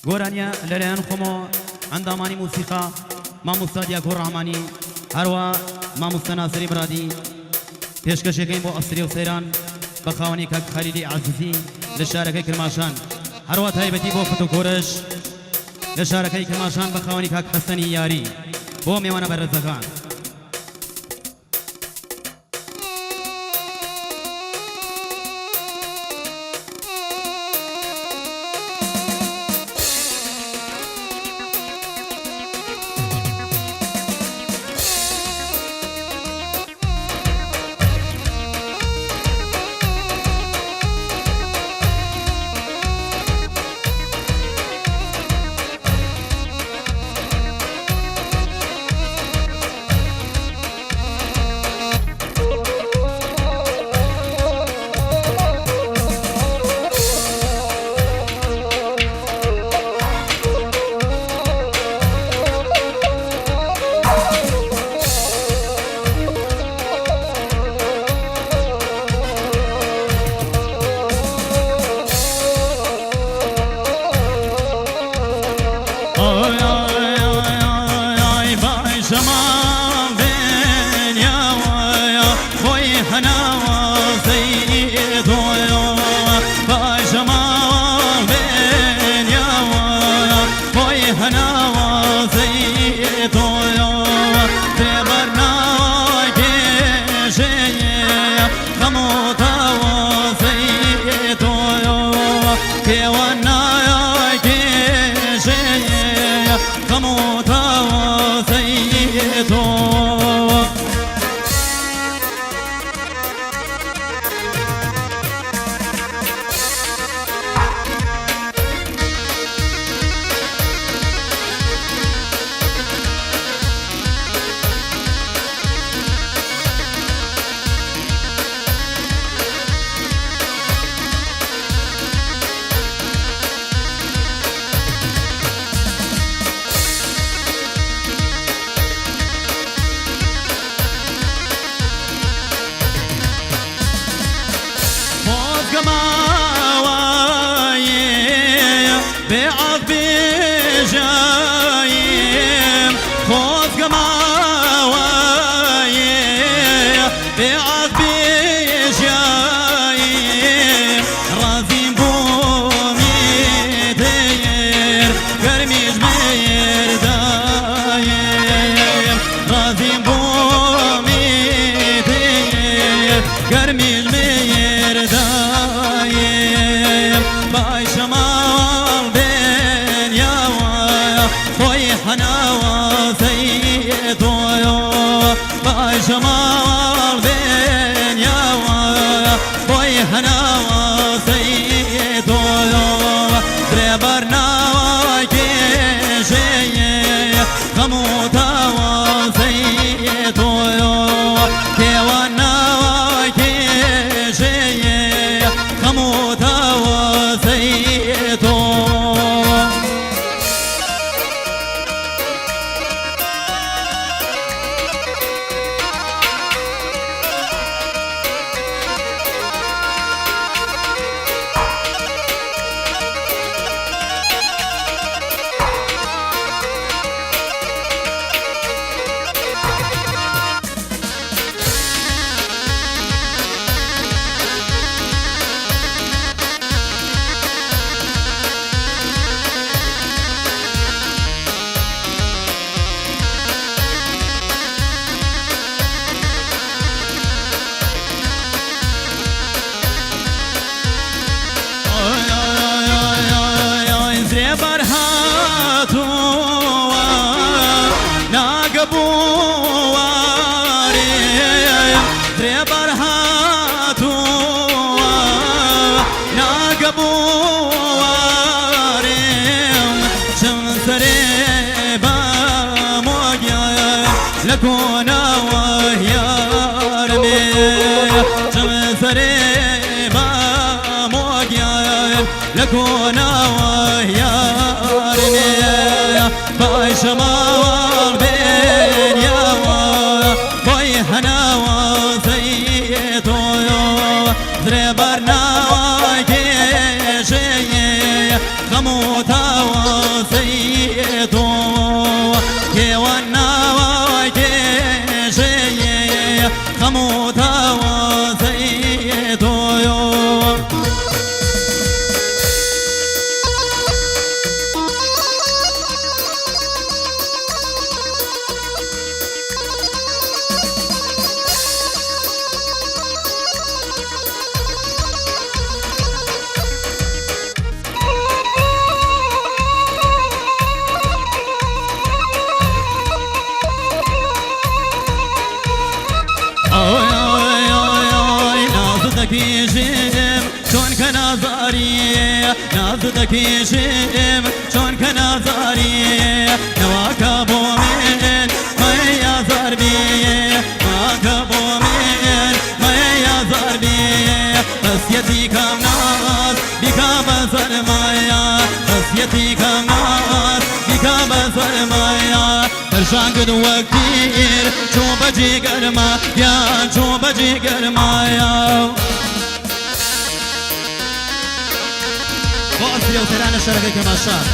گۆرانیە لەلایەن خۆمەوە ئەندامانی موسیقا مامۆستا دیاکۆ ڕەحمانی هەروە مامۆستا ناسری مرادی پێشکەشەکەین بۆ ئەسری و سەیران بە خاوەنی کاک خەلیلی عەزیزی لە شارەکەی کرماشان هەروە تایبەتی بۆ فتو کۆرش لە شارەکەی کرماشان بە خاوەنی کاک حەسەنی یاری بۆ مێوانە بەرزەکان. خەموتاوە. ناز دەکێشم چۆن کە نازاری نەواکە بۆ من مەی ئازار بێ ماکە بۆ من مەی ئازار بێ بەسیەتی کەم ناز بیکە بە سەرمایە بەسیەتی کەم ناز بیکە بە سەرمایە بەرژانگت وەک تیر چۆ بە جگەرما یان چۆ بە جگەرمایە. بۆ ئەسرێ و تەرانە شەرەکەی کرماشان.